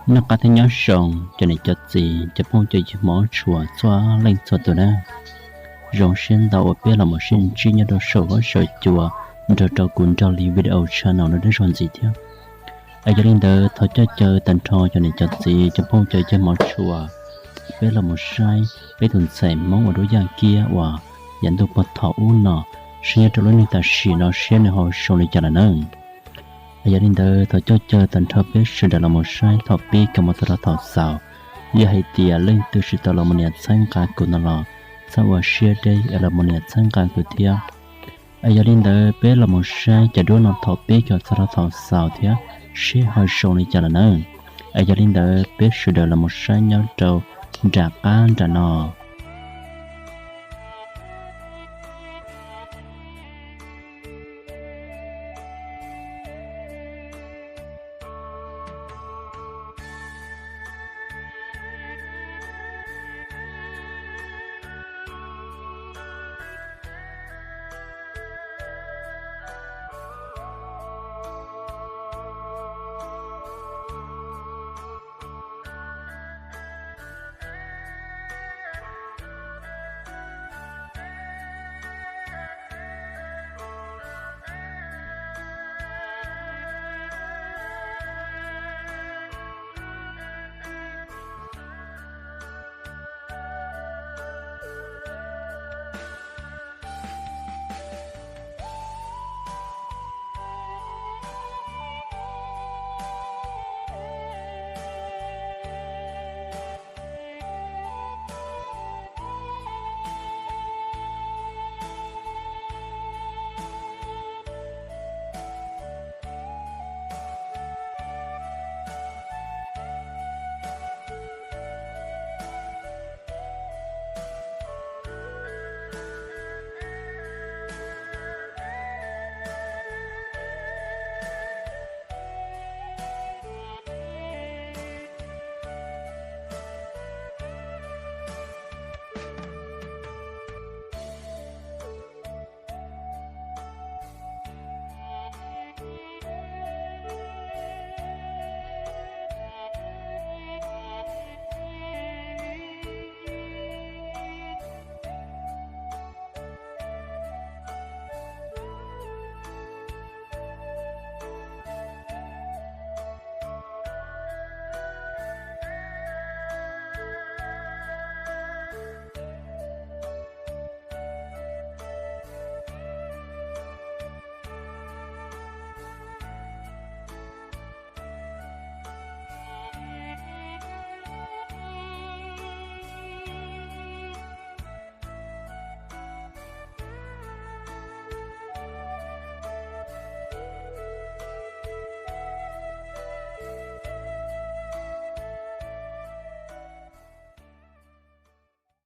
Noj qab thiab nyob zoo cov niam cov txiv, cov phooj cov ywg hmov tshua txhua leej txhua tus na. Zoo siab ntau uas peb los mus sib ntsib nyob rau saum huab saum cua nrog rau kuv Nraug Lis Video Channel no deb zog ntxiv thiab. Es yog li ntawd thov coj caw tag nrho cov niam cov txiv, cov phooj cov ywg hmov tshua, peb los mus saib peb tus ntxhais Hmoob uas dub yaj kiab uas yav ntuj puag thaum ub no, saib nyob rau lub neej tam sim no saib nws ho zoo li cas lawm na. Es yog li ntawd thov coj caw tag nrho peb sawv daws los mus saib thaum pib kom mus txog rau thaum xaus. Yog hais tias leej twg tsis tau los mus nias txhawb nqa kuv no los txhob ua siab deb es los mus nias txhawb nqa kuv thiab. Es yog li ntawd peb los mus saib cov duab no thaum pib kom txog rau thaum xaus thiab, seb ho zoo li cas lawm na. Es yog li ntawd peb sawv daws los mus saib nyob rau nram qab nram no.